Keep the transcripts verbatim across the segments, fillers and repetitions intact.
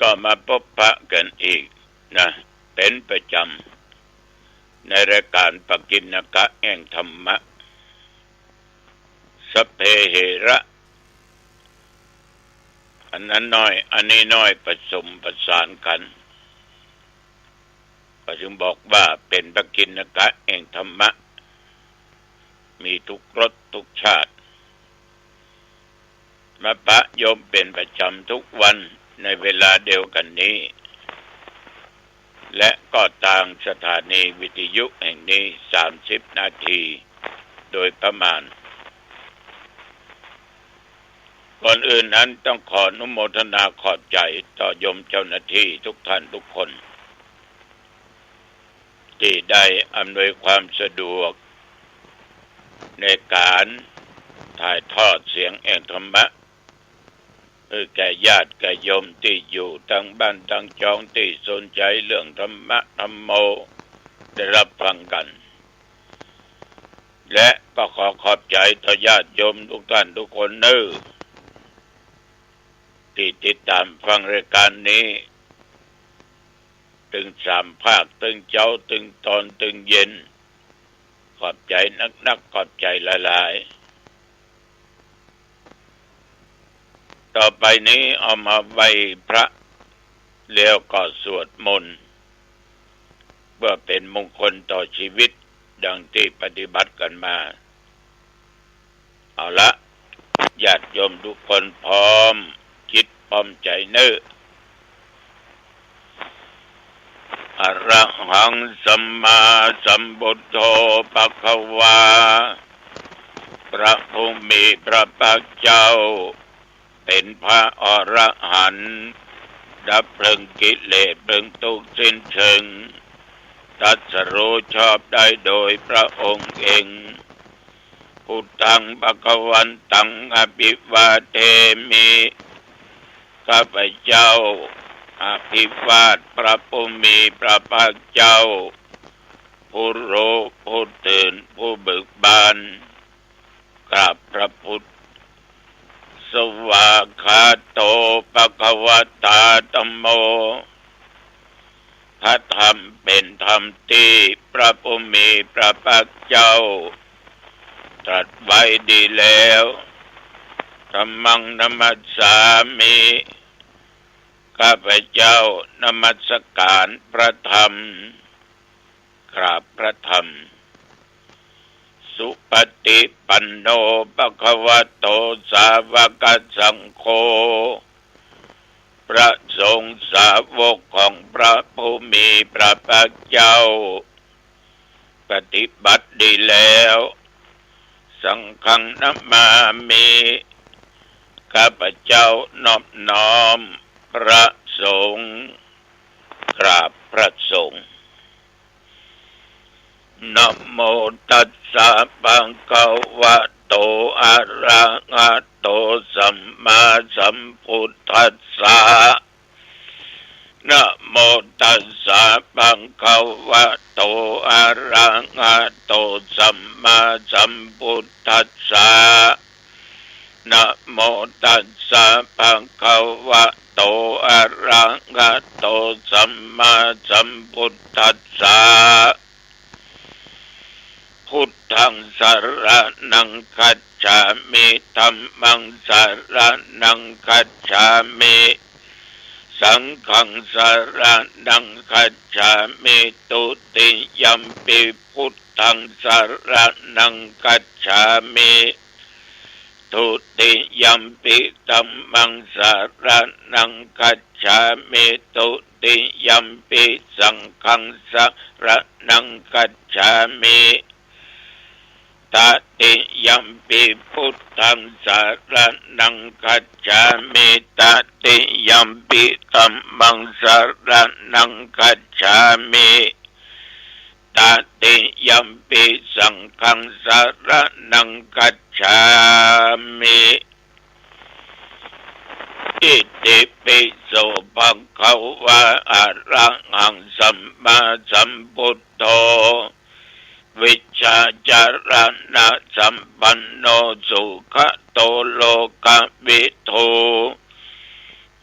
ก็มาพบปะกั๋นอีกนะ เป๋นประจ๋ำในรายก๋านปกิณกะแห่งธรรมะ สัพเพเหระ อันนั้นน้อย อันนี้น้อย ผสมประสานกั๋น ก็จึงบอกว่าเป๋นปกิณกะแห่งธรรมะ มีทุกรสทุกชาติ มาปะโยมเป๋นประจ๋ำทุกวันในเวลาเดียวกั๋นนี้ และก็ตางสถานีวิทยุแห่งนี้ สามสิบนาทีโดยประมาณ ก่อนอื่นนั้นต้องขออนุโมทนาขอบใจ๋ต่อโยมเจ้าหน้าตี้ทุกท่านทุกคน ตี้ได้อำนวยความสะดวกในก๋านถ่ายทอดเสียงแห่งธรรมะ หื้อแก่ญาติแก่โยมตี้อยู่ตางบ้านตางจองตี้สนใจ๋เรื่องธรรมะธัมโมได้ฮับฟังกั๋น และก็ขอขอบใจ๋ต่อญาติโยมทุกท่านทุกคนเน่อ ตี้ติดต๋ามฟังรายก๋านนี้ ตึงสามภาค ตึงเจ๊า ตึงตอน ตึงเย็น ขอบใจ๋นักๆ ขอบใจ๋หลายๆ ต่อไปนี้เอามาไหว้พระ แล้วก็สวดมนต์ เพื่อเป๋นมงคลต่อชีวิต ดังตี้ปฏิบัติกั๋นมา เอาละ ญาติโยมทุกคนพร้อมจิตพร้อมใจ๋เน่อ อะระหังสัมมาสัมพุทโธภะคะวา พระผู้มีพระภาคเจ้า เป๋นพระอรหันต์ ดับเพลิงกิเลสเพลิงทุกข์สิ้นเชิง ตรัสรู้ชอบได้โดยพระองค์เอง พุทธังภะคะวันตังอะภิวาเทมิ ข้าพเจ้าอภิวาทพระผู้มีพระภาคเจ้า ผู้รู้ผู้ตื่นผู้เบิกบาน กราบพระพุทธ สวากขาโตภะคะวะตาธัมโม พระธรรมเป๋นธรรมตี้พระผู้มีพระภาคเจ้าตรัสไว้ดีแล้ว ธัมมังนะมัสสามิ ข้าพเจ้านมัสก๋านพระธรรม กราบพระธรรม สุปฏิปันโนภะคะวะโตสาวกสังโฆ พระสงฆ์สาวกของพระผู้มีพระภาคเจ้า ปฏิบัติดีแล้ว สังฆังนะมามิ ข้าพเจ้านอบน้อมพระสงฆ์ กราบพระสงฆ์ นะโมตัสสะภะคะวะโต อะระหะโต สัมมาสัมพุทธัสสะ นะโมตัสสะภะคะวะโต อะระหะโต สัมมาสัมพุทธัสสะ นะโมตัสสะภะคะวะโต อะระหะโต สัมมาสัมพุทธัสสะ พุทธังสะระณังคัจฉามิ ธัมมังสะระณังคัจฉามิ สังฆังสะระณังคัจฉามิ ทุติยัมปิพุทธังสะระณังคัจฉามิ ทุติยัมปิธัมมังสะระณังคัจฉามิ ทุติยัมปิสังฆังสะระณังคัจฉามิ ตติยัมปิพุทธังสะระณังคัจฉามิ ตติยัมปิธัมมังสะระณังคัจฉามิ ตติยัมปิสังฆังสะระณังคัจฉามิ อิติปิโสภะคะวะ อะระหังสัมมาสัมพุทโธ วิชชาจารณะสัมปันโน สุขะโตโลกะวิทู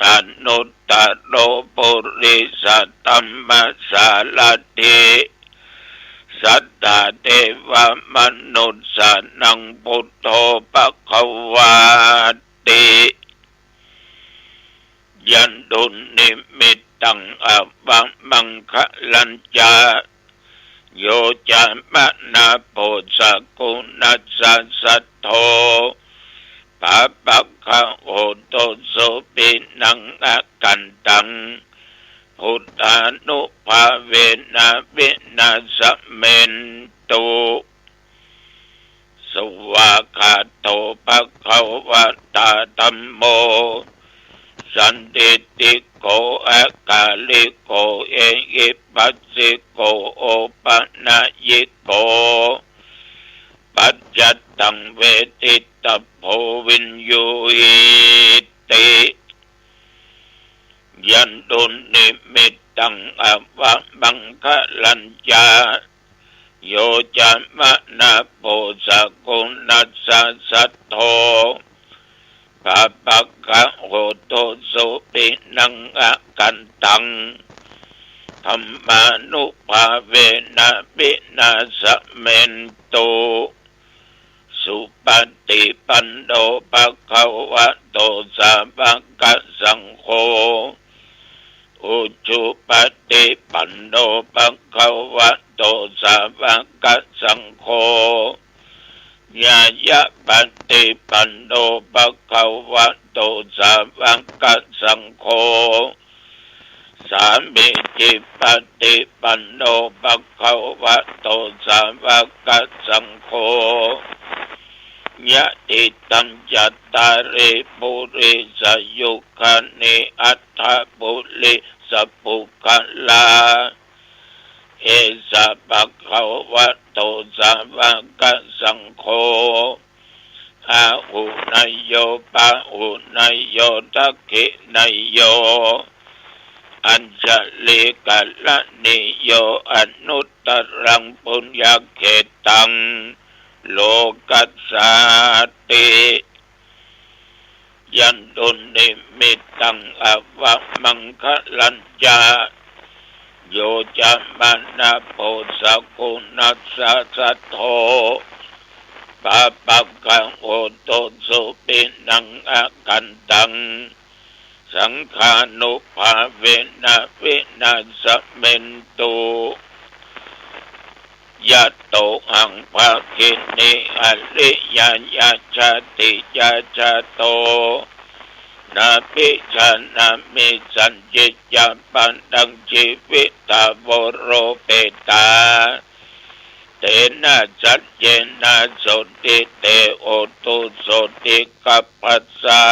ตั นุตตโรปุริสธัมมสารถิ สัตตาเทวมนุสสานังพุทโธภะคะวาติ ยันตุนนิมิตตังอะวะมังคะลัญจะ โยจะมะนะโพสะกุณัสสะสัทโธ ปาปะกะโหตุสุปินังอะกันตัง พุทธานุภาเวนะวินาสเมนตุ สวากขาโตภะคะวะตาธัมโม สันทิฏฐิโก อะกาลิโก เอหิปัสสิโก โอปะนะยิโก ปัจจัตตังเวทิตะโพ วิญญูหิติ ยันตุนนิมิตตังอะวะมังคะลัญจะ โยจะมะนะโพสะกุณัสสะสัทโธ ปาปะกะโหตุสุปินังอะกันตัง ธัมมานุภาเวนะวินาสเมนตุ สุปะฏิปันโนภะคะวะโต สาวะกะสังโฆ อุจุปะฏิปันโนภะคะวะโต สาวะกะสังโฆ ญาณะปะฏิปันโนภะคะวะโต สาวะกะสังโฆ สามีจิปะฏิปันโนภะคะวะโต สาวะกะสังโฆ ยะถิตังจัตตาริปุริสะยุคคานิ อัฏฐะปุริสะปุคคลา เอสะภะคะวะโต สาวะกะสังโฆ อาหุเนยโย ปะหุเนยโย ทักขิเนยโย อัญชลีกะระณีโย อนุตตรังปุญญะเขตัง โลกัสสาติ ยันตุนนิมิตตังอะวะมังคะลัญจะ โยจะมะนะโพสะกุณัสสะสัทโธ ปาปะกะโหตุสุปินังอะกันตัง สังฆานุภาเวนะวินาสเมนตุ ยะโตหังภะคินี อริยญาณชาติญาณจาโต นาภิชานามิสัญญิญญาปะนัง จีวิตาโวโรเปตา เตนะสัจเจนะโสตถิ เตโหตุ โสตถิกัปปะสสะ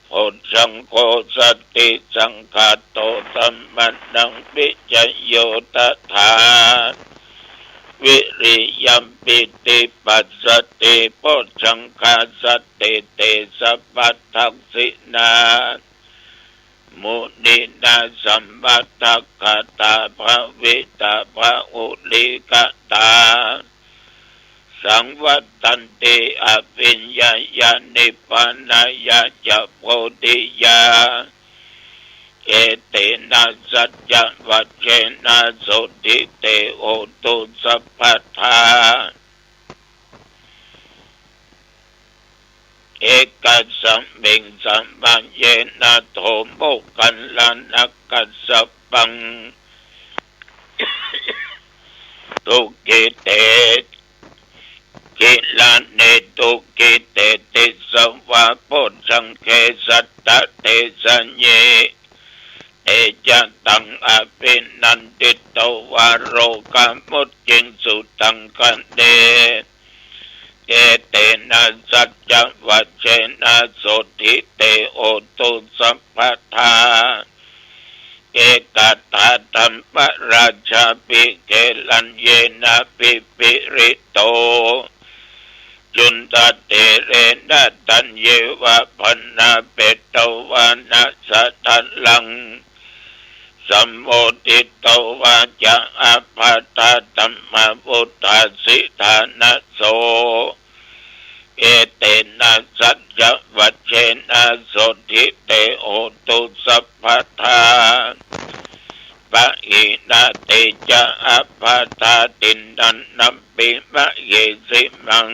โพชฌังโค สันติสังคาโต ธัมมานัง วิจโย ตถา วิริยัม ปีติปัสสติ โพชฌังคาสติ เตสะปัตถังสินา มุนีนา สัมมัตถะคะตา ภะวิตา ภะหุลีกะตา สังวัตตันติ อภิญญายา นิพพานายาจะ โพธิยา เอเตนะ สัจจะวัจเจนะ โสตถิ เตโหตุ สัพพะทา เอกัสสมิง สะมะเยนะ โท โมคคัลลานะกัสสปัง ทุกขิเต กิลาเน ทุกขิเต ติสสะวา โพชฌังเข สัตตะเทสะเย เตจะตัง อภินันทิโตวา โรกามุจจิงสุตังคะเน เอเตนะ สัจจะวัจเจนะ โสตถิ เตโหตุ สัพพะทา เอกฏาธัมมราชาภิ เกลัญเยนะ ภิปริโต จุณฑะเถเรนะ ตัญเยวะ ภะนาเปโตวานะ สะทะลัง สัมโมทิโตวาจะ อาภาธาธัมมา วุฏฐาสิทานะโส เอเตนะ สัจจะวัจเจนะ โสตถิ เตโห ตุสัพพะทา ปะหินาติจะอัปปะทาตินัง นะปิมะเหสิมัง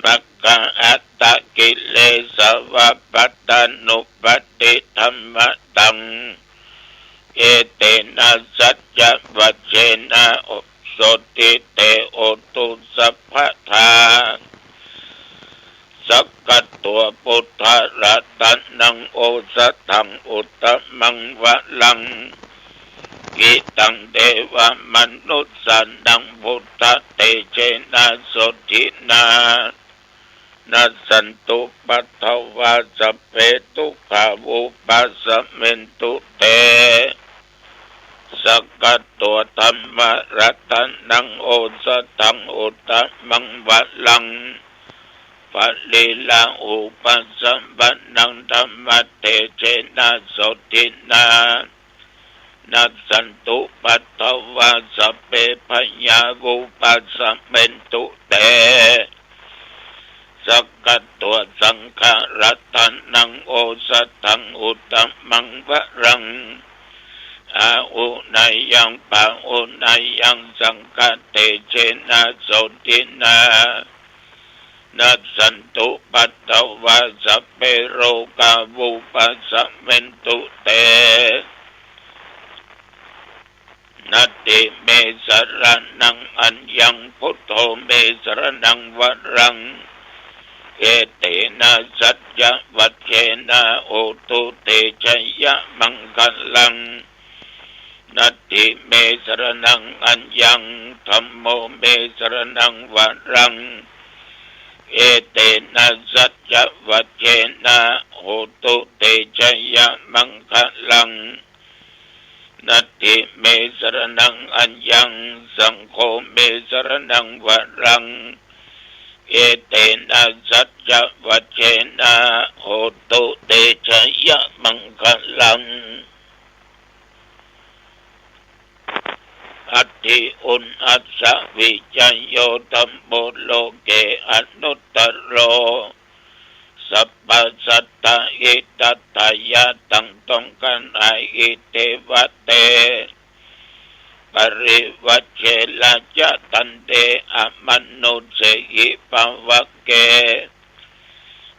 มัคคะอัตตะกิเลสวะปัตตานุปัตติธัมมะตัง เอเตนะสัจจะวัจเจนะ โสตถิเต โหตุสัพพะทา สักขะตัว พุทธะรัตนัง โอสถัง อุตตมังวะรัง หิตัง เทวะมนุสสานัง พุทธะเตเจนะ โสตถินา นัสสันตุปัตถะวา สัพเพ ทุกขา วุปัสสะเมนตุ เต สักขะตัว ธัมมะรัตนัง โอสถัง อุตตมังวะรัง ปะริลาหุปัสสะมะนัง ธัมมะเตเจนะ โสตถินา นัสสันตุปัตถะวา สัพเพ พยา วุปัสสะเมนตุ เต สักขะตัว สังฆะรัตนัง โอสถัง อุตตมังวะรัง อาหุเนยยัง ปะหุเนยยัง สังฆะเตเจนะ โสตถินา นัสสันตุปัตถะวา สัพเพ โรกา วุปัสสะเมนตุ เต นัตถิเม สะระณัง อัญญัง พุทโธ เม สะระณัง วะรัง เอเตนะ สัจจะวัจเจนะ โหตุ เต ชะยะมังคะลัง นัตถิเม สะระณัง อัญญัง ธัมโม เม สะระณัง วะรัง เอเตนะ สัจจะวัจเจนะ โหตุ เต ชะยะมังคะลัง นัตถิเม สะระณัง อัญญัง สังโฆ เม สะระณัง วะรัง เอเตนะ สัจจะวัจเจนะ โหตุ เต ชะยะมังคะลัง อัตถิอุณอัสสะ วิชโย ธัมโม โลเก อนุตตะโร สัพพะสัตตะ หิตัตถะยะ ตังต้องก๋าน อหิ เตวะเต ปริวัจเชนะ จะตันเต อมนุสเสหิ ภะวะเก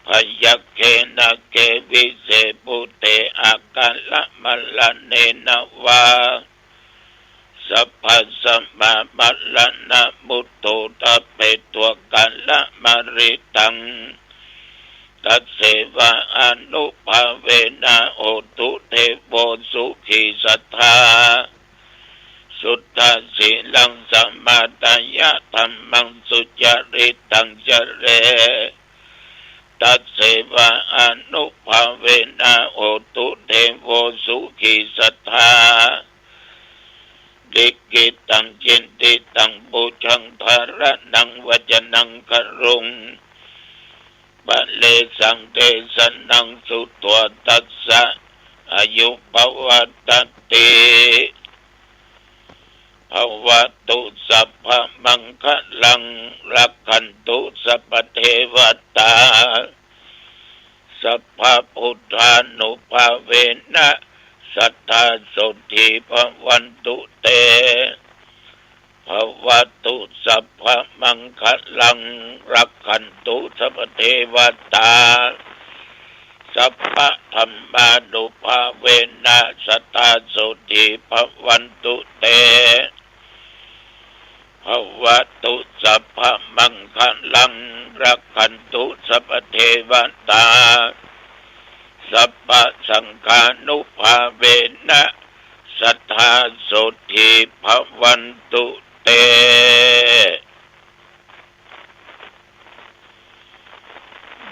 พยัคเขนะ เก วิเส ปุเต อาการะมะระเณนะวา สัพพะสะมะมะระณะมุตโต ทะเปตัง กาละมะริตัง ตัสเสวะอานุภาเวนะ โหตุ เทโว สุขี สัตถา สุตถะสีลัง สะมะทายะ ธัมมัง สุจาริตัง จะเร ตัสเสวะอานุภาเวนะ โหตุ เทโว สุขี สัตถา ลิขิตัง จินติตัง ปูชัง ธารณัง วัจจะนัง คารุง ปะเรสัง เตสะนัง สุตวา ตัสสะ อายุ ภะวัตติ ภะวะตุ สัพพะมังคะลัง รักขันตุ สัพพะเทวะตา สัพพะพุทธานุภาเวนะ สัตถา โสตถี ภะวันตุ เต ภะวะตุ สัพพะมังคะลัง รักขันตุ สัพพะเทวะตา สัพพะธัมมานุภาเวนะ สัตถา โสตถี ภะวันตุ เต ภะวะตุ สัพพะมังคะลัง รักขันตุ สัพพะเทวะตา สัพพะสังฆานุภาเวนะ สัตถา โสตถี ภะวันตุ เต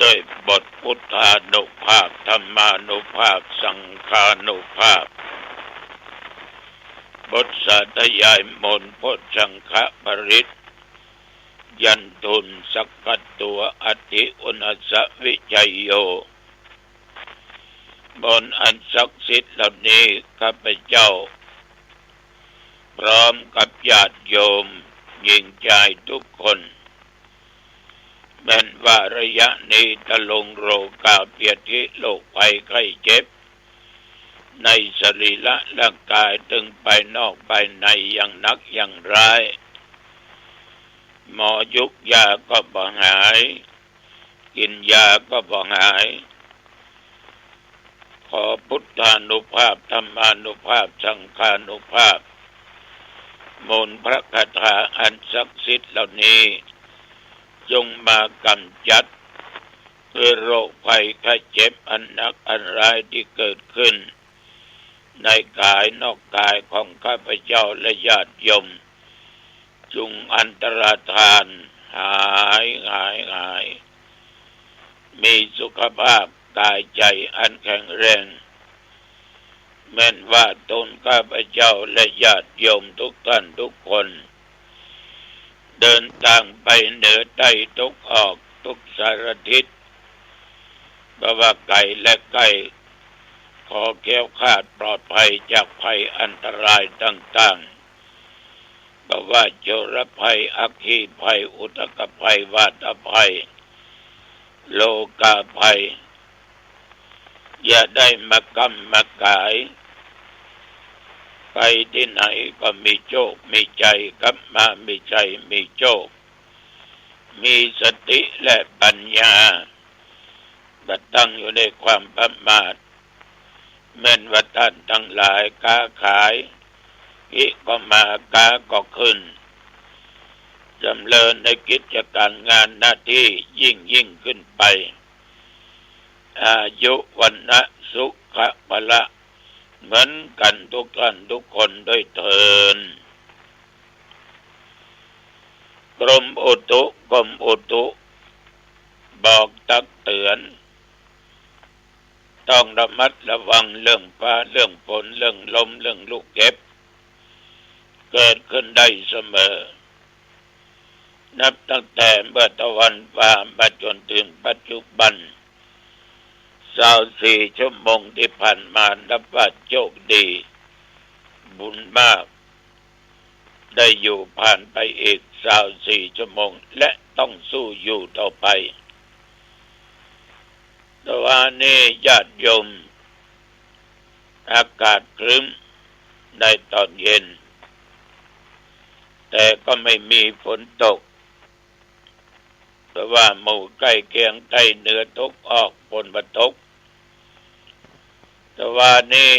ด้วยบทพุทธานุภาพ ธัมมานุภาพ สังฆานุภาพ บทสาธยายมนต์ โพชฌังคปริตร ยันตุน สักขะตัว อัตถิอุณอัสสะ วิชโย มนต์อันศักดิ์สิทธิ์เหล่านี้ ข้าพเจ้า พร้อมกับญาติโยมหญิงชายทุกคน แม่นว่าระยะนี้ตะลงโรคาพยาธิ โรคภัยไข้เจ็บ ในสรีระร่างกายตึงภายนอกภายในอย่างหนักอย่างร้าย หมอยุกยาก็บ่หาย กิ๋นยาก็บ่หาย ขอพุทธานุภาพ ธรรมานุภาพ สังฆานุภาพ มนต์พระคาถาอันศักดิ์สิทธิ์เหล่านี้ จงมากำจัด คือโรคภัยไข้เจ็บอันหนักอันร้ายที่เกิดขึ้น ในกายนอกกายของข้าพเจ้าและญาติโยม จุ่งอันตราธาน หาย หาย หาย มีสุขภาพกายใจ๋อันแข็งแรง แม่นว่าตนข้าพเจ้าและญาติโยมทุกท่านทุกคน เดินตางไปเหนือใต้ตกออกทุกสารทิศ บ่ว่าไก๋และใก้ ขอแคล้วคลาดปลอดภัยจากภัยอันตรายต่างๆ บ่ว่าโจรภัย อัคคีภัย อุทกภัย วาตภัย โรคาภัย อย่าได้มาก้ำมาก๋าย ไปตี้ไหนก็มีโชคมีชัย กลับมามีชัยมีโชค มีสติและปัญญา บ่ตั้งอยู่ในความประมาท แม่นว่าต้านตังหลายก๊าขาย ฮิก็มา ก๊าก็ขึ้น จำเริญในกิจก๋านงานหน้าตี้ยิ่งๆ ขึ้นไป อายุ วรรณะ สุขะ พละ เหมือนกั๋นทุกท่านทุกคนด้วยเทอญ กรมอุตุ กรมอุตุ บอกตักเตือน ต้องระมัดระวังเรื่องฟ้า เรื่องฝน เรื่องลม เรื่องลูกเห็บ เกิดขึ้นได้เสมอ นับตั้งแต่เมื่อตะวันฟ้ามาจ๋นเถิงปัจจุบัน ซาวสี่ชั่วโมงตี้ผ่านมา นับว่าโชคดี บุญมาก ได้อยู่ผ่านไปอีกซาวสี่ชั่วโมง และต้องสู้อยู่ต่อไป ตะวานี้ญาติโยม อากาศครึ้มในต๋อนเย็น แต่ก็ไม่มีฝนตก เพราะว่าหมู่ใก้เคียงใต้เหนือตกออก ฝนบ่ตก ตะวานี้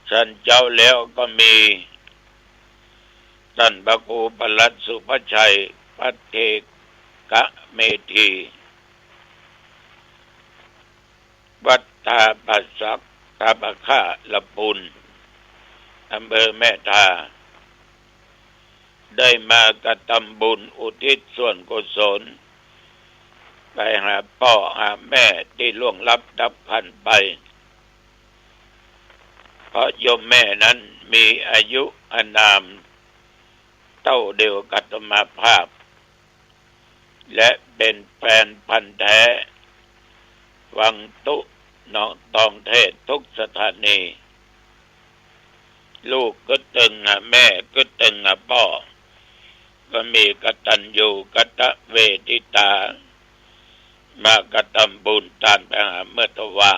ฉันเจ๊าแล้วก็มี ต้านพระครูปลัดสุภชัย ภัทเทกะเมธี วัดท่าผาสัก ท่าผาข้า ละปูน อำเภอแม่ทา ได้มากระทำบุญอุทิศส่วนกุศล ไปหาป้อหาแม่ตี้ล่วงลับดับขันธ์ไป เพราะโยมแม่นั้นมีอายุอานามเต้าเดียวกับอาตมาภาพ และเป๋นแฟนพันธุ์แท้ ฟังตุ๊หนองตองเทศน์ทุกสถานี ลูกกึ๊ดตึงหาแม่ กึ๊ดตึงหาป้อ ก็มีกตัญญูกตเวทิตา มากระทำบุญตานไปหาเมื่อตะวา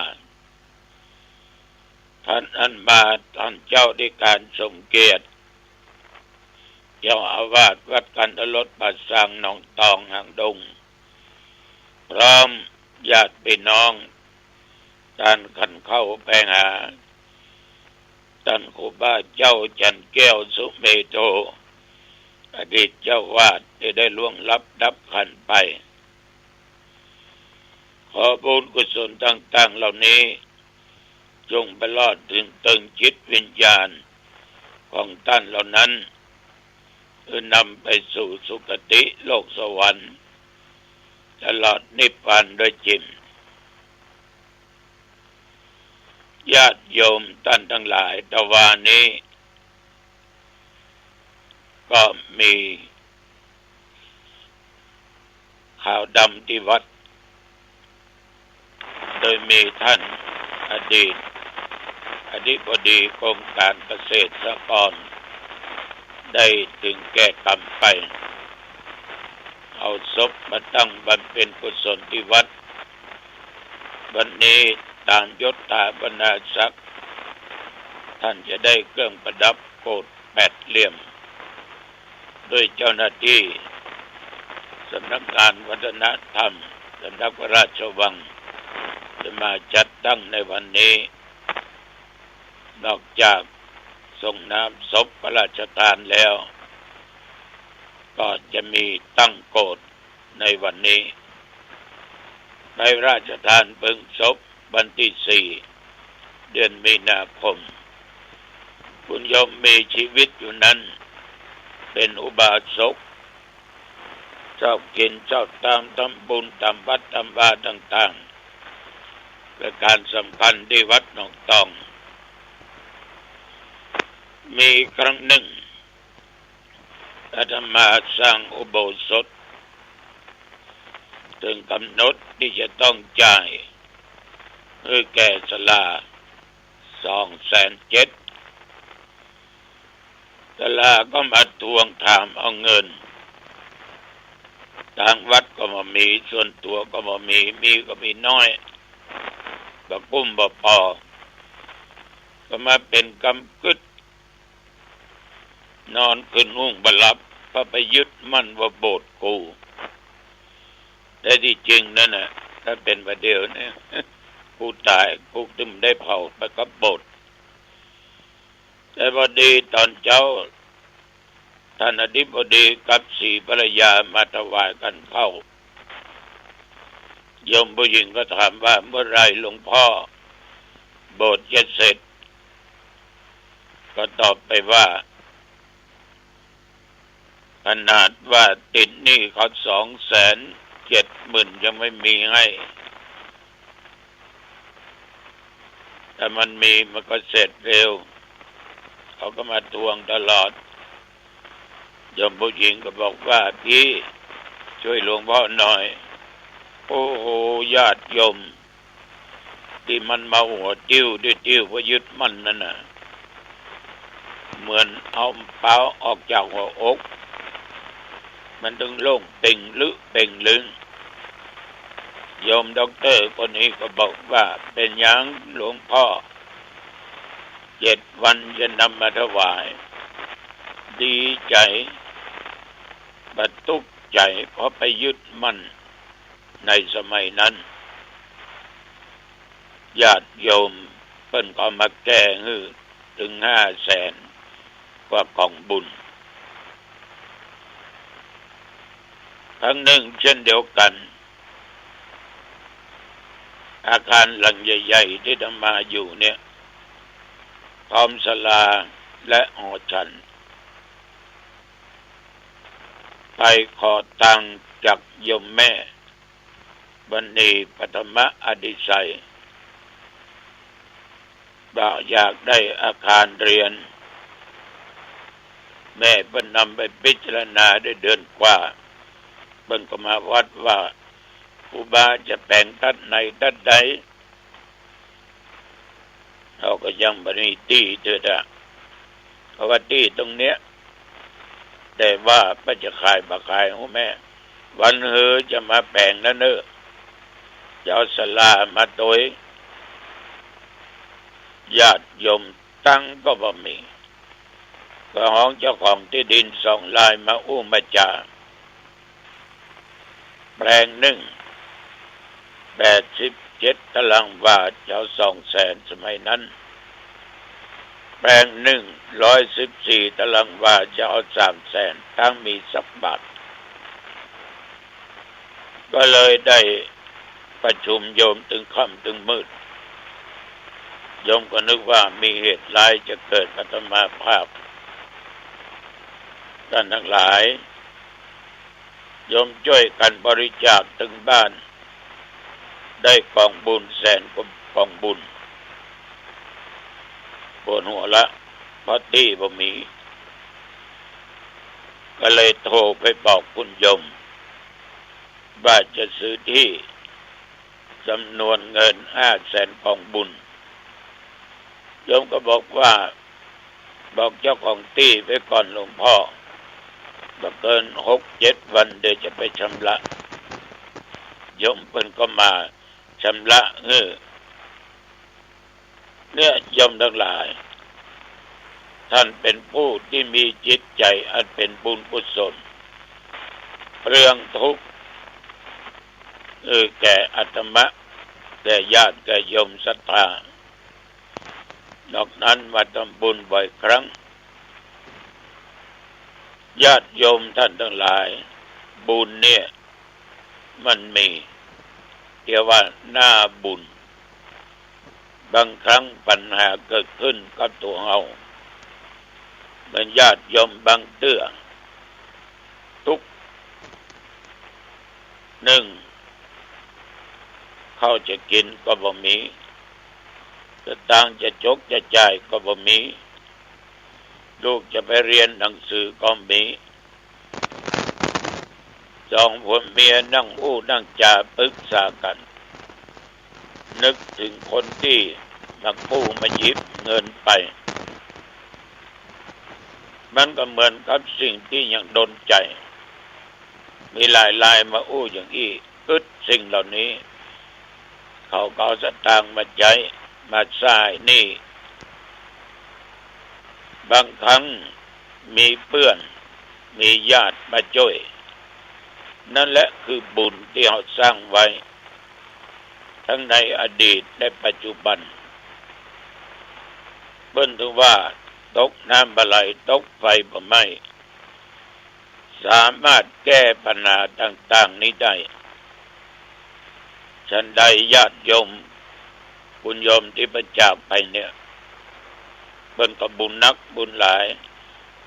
ต้านอันมา ต้านเจ้าธิการสมเกียรติ เจ้าอาวาสวัดคันธรสป่าซางหนองตองหางดง พร้อมญาติพี่น้อง ต้านขันเข้าไปหา ต้านครูบาเจ้าจันทร์แก้วสุเมโธ อดีตเจ้าอาวาสตี้ได้ล่วงลับดับขันธ์ไป ขอบุญกุศลต่างๆ เหล่านี้ จงไปรอดเถิงเติงจิตวิญญาณของต้านเหล่านั้น คือนำไปสู่สุคติโลกสวรรค์ ตลอดนิพพานด้วยจิ่ม ญาติโยมต้านตังหลาย ตะวานี้ ก็มีขาวดำตี้วัด โดยมีต้านอดีตอธิบดีกรมก๋านเกษตรสหกรณ์ ได้เถิงแก่กรรมไป ข เอาศพมาตั้งบำเพ็ญกุศลที่วัด วันนี้ตามยศถาบรรดาศักดิ์ ท่านจะได้เครื่องประดับโกศแปดเหลี่ยม โดยเจ้าหน้าตี้สำนักงานวัฒนธรรม สำนักพระราชวัง จะมาจัดตั้งในวันนี้ นอกจากสรงน้ำศพพระราชทานแล้ว ก็จะมีตั้งโกศในวันนี้ พระราชทานเพลิงศพวันตี้สี่ เดือนมีนาคม คุณโยมมีชีวิตอยู่นั้น เป๋นอุบาสก ชอบกิ๋นชอบตาม ทำบุญต๋ามวัดต๋ามวาต่างๆ ประก๋านสำคัญตี้วัดหนองตอง มีครั้งนึ่ง อาตมาสร้างอุโบสถ เถิงก๋ำหนดตี้จะต้องจ่ายหื้อแก่ศาลา สองแสนเจ็ด ศาลาก็มาทวงถามเอาเงิน ตางวัดก็บ่มี ส่วนตั๋วก็บ่มี มีก็มีน้อย บ่กุ้มบ่ปอ ก็มาเป๋นกำกึ๊ด นอนคืนฮุ่งบ่หลับ เพราะไปยึดมั่นว่าโบสถ์กู แต่ตี้จริงนั้นน่ะ ถ้าเป๋นบ่าเดี่ยวนี้ กูต๋าย กูตึงได้เผาไปกับโบสถ์ แต่พอดีต๋อนเจ๊า ต้านอธิบดีกับศรีภรรยามาถวายขันข้าว โยมผู้หญิงก็ถามว่า เมื่อไหร่หลวงพ่อโบสถ์จะเสร็จ ก็ตอบไปว่า ขนาดว่าติดหนี้เขาสองแสนเจ็ดหมื่นยังไม่มีให้ ถ้ามันมีมันก็เสร็จเร็ว เขาก็มาทวงตลอด โยมผู้หญิงก็บอกว่า พี่ช่วยหลวงพ่อหน่อย โอ้โห ญาติโยม ตี้มันมาหัวติ้วด้วยติ้วเพราะยึดมั่นนั้นน่ะ เหมือนเอาเป๋าออกจากหัวอก มันตึงโล่งเป่งลึเป่งลึง โยมด็อกเตอร์คนนี้ก็บอกว่า เป๋นหยังหลวงพ่อ เจ็ดวันจะนำมาถวาย ดีใจ๋ บ่ตุ๊กใจ๋ เพราะไปยึดมั่น ในสมัยนั้น ญาติโยมเปิ้นก็มาแก้หื้อเถิงห้าแสนกว่ากองบุญ ครั้งนึ่งเช่นเดียวกั๋น อาคารหลังใหญ่ๆ ตี้อาตมาอยู่เนี่ย พร้อมศาลาและหอฉัน ไปขอตังค์จากโยมแม่ มณีปฐมอดิไสย ว่าอยากได้อาคารเรียน แม่เปิ้นนำไปพิจารณาได้เดือนกว่า เปิ้นก็มาวัดว่า ครูบาจะแป๋งตั๊ดไหนตั๊ดใด เฮาก็ยังบ่มีตี้เถิดอะ เพราะว่าตี้ตรงเนี้ย แต่ว่าเปิ้นจะขายบ่ขายฮู้แม่ วันหื้อจะมาแป๋งนั้นเน่อ จะเอาศาลามาตวย ญาติโยมตังค์ก็บ่มี ก็ฮ้องเจ้าของตี้ดินสองรายมาอู้มาจ๋า แปลงนึ่ง แปดสิบเจ็ดตารางวา จะเอาสองแสน สมัยนั้น แปลงนึ่ง ร้อยสิบสี่ตารางวา จะเอาสามแสน ตังค์มีสักบาท ก็เลยได้ประชุมโยมเถิงค่ำเถิงมืด โยมก็นึกว่ามีเหตุร้ายจะเกิดอาตมาภาพ ต้านตังหลาย โยมจ้วยกั๋นบริจาคเถิงบ้าน ได้กองบุญแสนกว่ากองบุญ ปวดหัวละ เพราะตี้บ่มี ก็เลยโทรไปบอกคุณโยม ว่าจะซื้อตี้จำนวนเงินห้าแสนกองบุญ โยมก็บอกว่า บอกเจ้าของตี้ไว้ก่อนหลวงพ่อ บ่เกินหกเจ็ดวัน เดี๋ยวจะไปชำระ โยมเปิ้นก็มาชำระหื้อ เนี่ย โยมตังหลาย ท่านเป๋นผู้ตี้มีจิตใจ๋อันเป๋นบุญกุศล เปลื้องทุกข์ เออ แก่อาตมา แก่ญาติ แก่โยมศรัทธา นอกนั้นมาทำบุญบ่อยครั้ง ญาติโยมท่านตังหลาย บุญเนี่ย มันมี เรียกว่าหน้าบุญ บางครั้งปัญหาเกิดขึ้นกับตั๋วเฮา เหมือนญาติโยมบางเตื้อ ตุ๊กข์ นึ่ง ข้าวจะกิ๋นก็บ่มี สตางค์จะจกจะจ่ายก็บ่มี ลูกจะไปเฮียนหนังสือก็บ่มี สองผัวเมียนั่งอู้นั่งจ๋าปรึกษากั๋น นึกเถิงคนตี้มากู้มายืมเงินไป มันก็เหมือนกับสิ่งตี้ยังดนใจ๋ มีหลายรายมาอู้อย่างอี้ อึดสิ่งเหล่านี้ เขาก็เอาสตางค์มาใจ๊ มาใจ๊หนี้ บางครั้งมีเปื้อน มีญาติมาจ้วย นั่นแหละคือบุญตี้เฮาสร้างไว้ ทั้งในอดีตและปัจจุบัน เปิ้นถือว่าตกน้ำบ่ไหล ตกไฟบ่ไหม้ สามารถแก้ปัญหาต่างๆ นี้ได้ ฉันใดญาติโยม คุณโยมตี้เปิ้นจากไปเนี่ย เปิ้นก็บุญนักบุญหลาย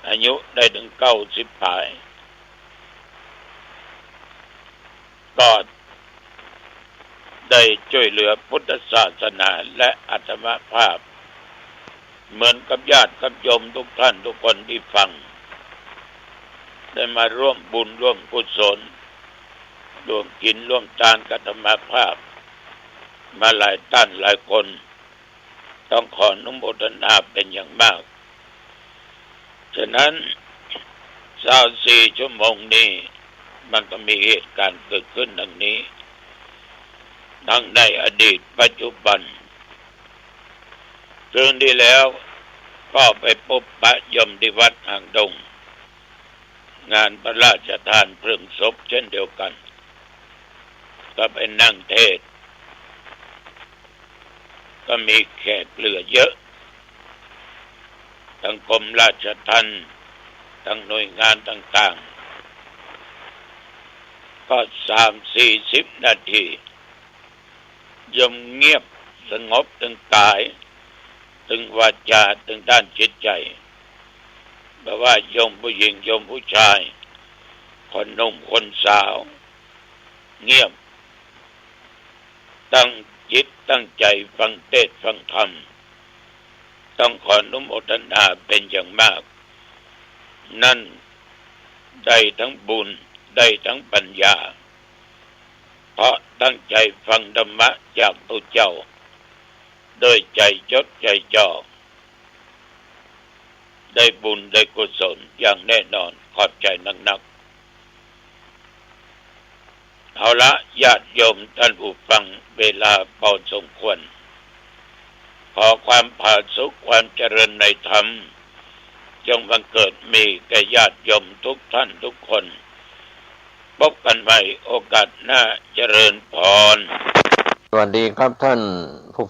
อายุได้เถิงเก้าสิบปาย ก็ได้จ้วยเหลือพุทธศาสนาและอาตมาภาพ เหมือนกับญาติกับโยมทุกท่านทุกคนตี้ฟัง ได้มาร่วมบุญร่วมกุศล ร่วมกิ๋นร่วมตานกับอาตมาภาพ มาหลายต้านหลายคน ต้องขออนุโมทนาเป๋นอย่างมาก ฉะนั้น ซาวสี่ชั่วโมงนี้ มันก็มีเหตุการณ์เกิดขึ้นดังนี้ ทั้งในอดีตปัจจุบัน คืนตี้แล้วก็ไปปบปะโยมตี้วัดหางดง งานพระราชทานเพลิงศพเช่นเดียวกั๋น ก็ไปนั่งเทศน์ ก็มีแขกเหลือเยอะ ตังกรมราชทัณฑ์ ตังหน่วยงานต่างๆ ก็สามสี่สิบนาที โยมเงียบสงบตึงก๋าย ตึงวาจา ตึงด้านจิตใจ๋ บ่ว่าโยมผู้หญิง โยมผู้ชาย คนหนุ่มคนสาว เงียบ ตั้งจิตตั้งใจ๋ฟังเตสน์ฟังธรรม ต้องขออนุโมทนาเป๋นอย่างมาก นั่นได้ตึงบุญ ได้ตึงปัญญา เพราะตั้งใจ๋ฟังธรรมะจากพระเจ้า โดยใจ๋จดใจ๋จ่อ ได้บุญได้กุศลอย่างแน่นอน ขอบใจ๋นักๆ เอาละ ญาติโยมต้านผู้ฟัง เวลาพอสมควร ขอความผาสุก ความเจริญในธรรม จงบังเกิดมีแก่ญาติโยมทุกท่านทุกคน พบกั๋นใหม่โอกาสหน้า เจริญพร สวัสดีครับท่านผู้